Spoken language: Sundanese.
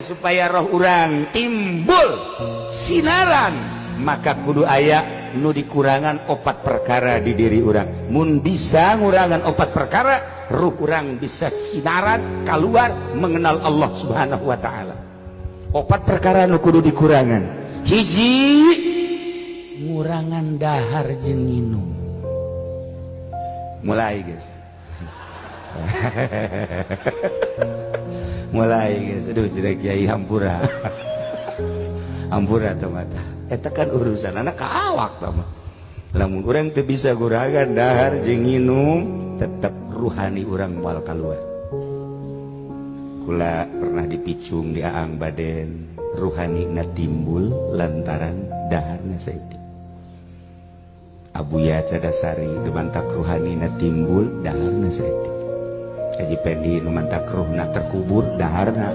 supaya roh urang timbul sinaran, maka kudu aya nu dikurangan opat perkara di diri urang. Mun bisa ngurangan opat perkara, ruh urang bisa sinaran keluar mengenal Allah Subhanahu wa taala. Opat perkara nu kudu dikurangan. Hiji, ngurangan dahar jeung nginum. Mulai guys. Mulai guys, aduh sudah kiai hampura. Hampura teh mata. Eta kan urusan anak ka awak tah mah. Lamun urang teu bisa ngurangan dahar jeung nginum, tetep ruhani urang moal kaluar. Kula pernah dipicung di Aang Baden, ruhani na timbul lantaran daharna saeutik. Abuya Cadasari dibantak ruhani na timbul daharna saeutik. Haji Pendi nu mantak ruhna terkubur daharna.